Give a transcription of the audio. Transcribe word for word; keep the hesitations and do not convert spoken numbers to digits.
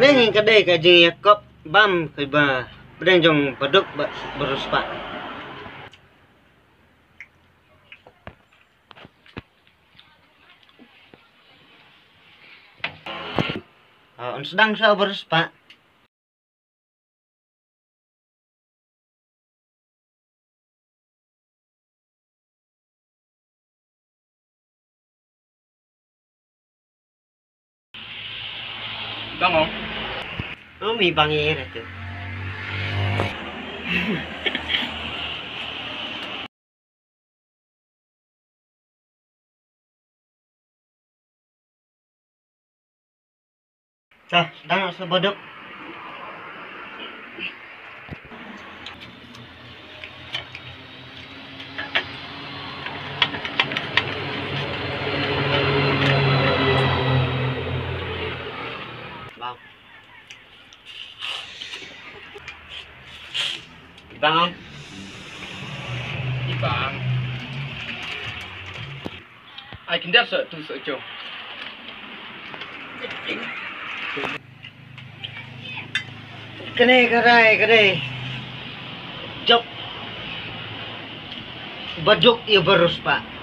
Teng ka dei ka jingïakop bam kaba pdeng jong baduk ba, ba riewspah. Ah, un sdang sa ba riewspah. Bang ong. Umi bang ïa ira tu. Sa, dang sa baduk. Bang. Ibang. Ibang. Ai, kinda so tu so jo. Kane ka rai, kane. Jop. Baduk ïa ba riewspah.